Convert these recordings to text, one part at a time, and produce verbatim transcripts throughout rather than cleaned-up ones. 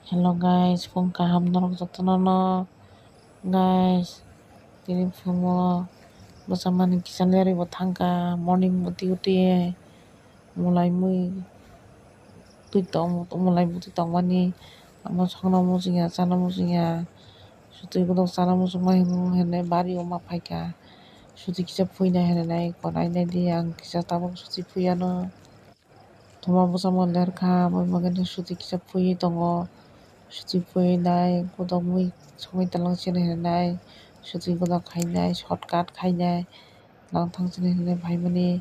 Hello guys, phung kaham norok jotono no. Guys, tini phungo bwsa mani kisa lerwi bo thangkha, morning bo twi utwi mulai mui twi tong, mulai bo twi tongmani amo songno muchungya, chana muchungya, sutwi godok chana muchungma hinwi hinwi bari o ma phaikha, sutwi kisa phuina hinwi nai, konai nai di ang kisa tabuk sutwi phuyano. Thoma bwsamo lerkha, aboni bagwi no sutwi kisa phuiwi tongo. Sutwi phuinai, godok mui songwi tonglang sini hinwi nai, sutwi godok khainai, shortcut khainai, langthang sini hinwi phaimani,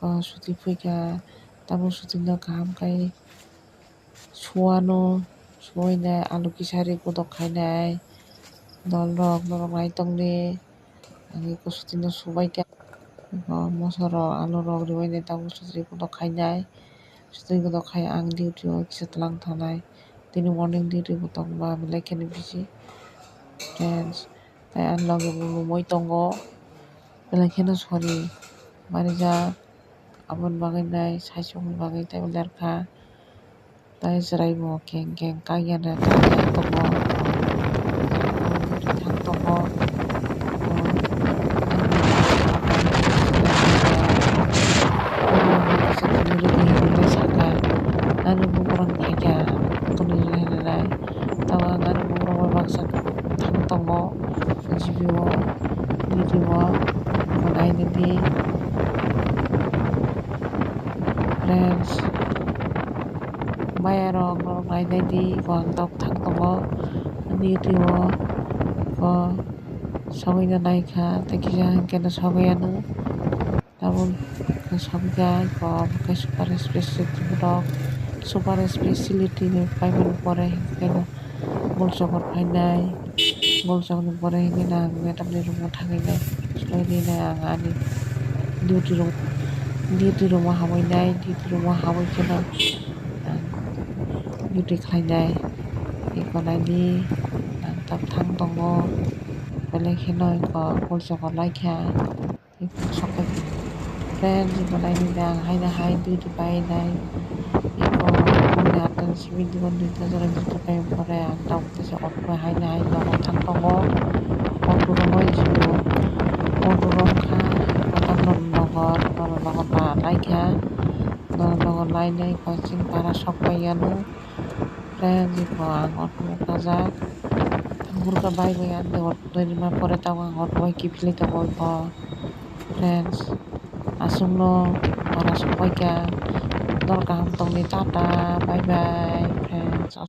o sutwi phuikha, tabuk sutwino kaham khai suwano, suwinai alu kisa ri godok khainai, dolrok norok naitokni. Ang eko sutwino subaikha. Eko moso rok, alu rok ribainai tabuk sutwi godok khainai. Sutwi godok khai ang duty o kisa twlang thangnai. Tini morning duty bo tongba belai kheno busy. Friends, tei ani loge bo mumui tongo. Belai kheno sori manijak. Aboni bagwi nai saichung ni bagwi tei lerkha. Tai chwrai bo keng keng kaiya no kaiya tongo. Thang tongo. Ani bukurang phaikha, tini hinwi nai. Tamo ang ani bukurang bai baksa thang tongo. G B o, B D o, nainani. Friends, mayarok norok nainai di, eko ang tok thang tongo, ani duty o eko sogwi no naikha, tei kisa hinkhe no sogwi ano, tabuk sogwi kha eko, super speciality rok, super speciality ni paimani pore hinkhe no. Gol chokor phainai, gol chokor ni pore hwnkheno ang madam ni room o thangwi nai, swlai rinai ang ani duty room, duty room o habwi nai, duty room o habwi kheno ang duty khlainai, eko naidi ang tok thang tongo, belai kheno eko gol chokor laikha. Friends, eko naidi ang haino hai duty painai. Eko hwnwi atang simi dukan duita jora duty pai pore ang tabuk teisa auto bai haino hai nogo thang tongo. Auto rok bai jio. Auto rok wngkha kotorma nogor, norok nogor ba laikha. Norok nogor lainai eko chini para sok pai yanu. Friends, eko ang auto o kajak. Thang phuru khe bike bai ani auto rwima pore tabuk ang auto bai kiphilwi tongo eko. Friends, aswkno para sokpaikha, norok kaham tongdi, tata, bye bye.